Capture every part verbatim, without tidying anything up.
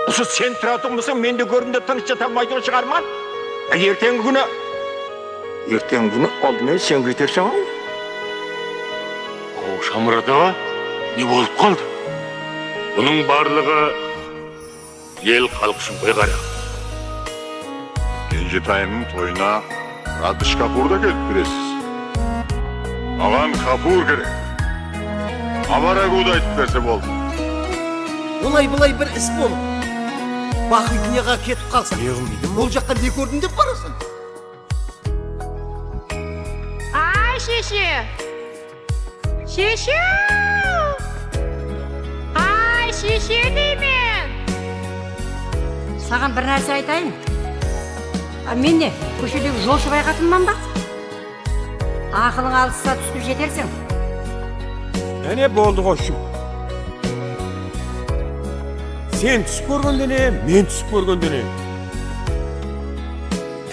Usı sen turatuǵın bolsań, men de górdim dep tınısh jata almaytuǵın shıǵarman. Erteńgi kúni, erteńgi kúni aldın men sen keterseń-aw. Aw, Shamurat aǵa, ne bolıp qaldı? Bunıń barlıǵı el-xalıq ushın ǵoy, qara. Kenjetayımnıń toyına Radish Kapur da kelip beresiz. Maǵan Kapur kerek. Abaragudı aytıp berse boldı. Olay-bılay bir is bolıp, Baxıy dúnyaǵa ketip qalsa, ne qılmaydı? Ol jaqqa ne kórdim dep barasań? Ay, sheshe! Sheshe-ow! Ay, sheshe deymen! Saǵan bir nárse aytayın. A, men ne, kóshedegi jolshıbay qatınman ba? Aqılıń alıssa, túsip jeterseń. Áne, boldı ǵoy, shım. Sen túsip kórgende ne, men túsip kórgende ne?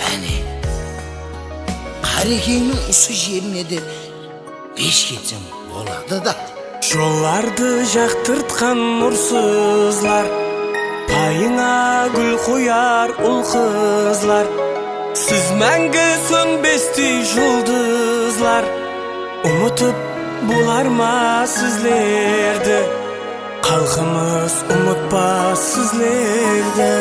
Áne, Qarekeńniń usı jerine de besh ketsem boladı da. Jollardı jaqtırtqan nursızlar, payıńa gúl qoyar ul-qızlar. Siz máńgi sónbestey juldızlar, umıtıp bolar ma sizlerdi? Xalqımız umıtpas sizlerdi.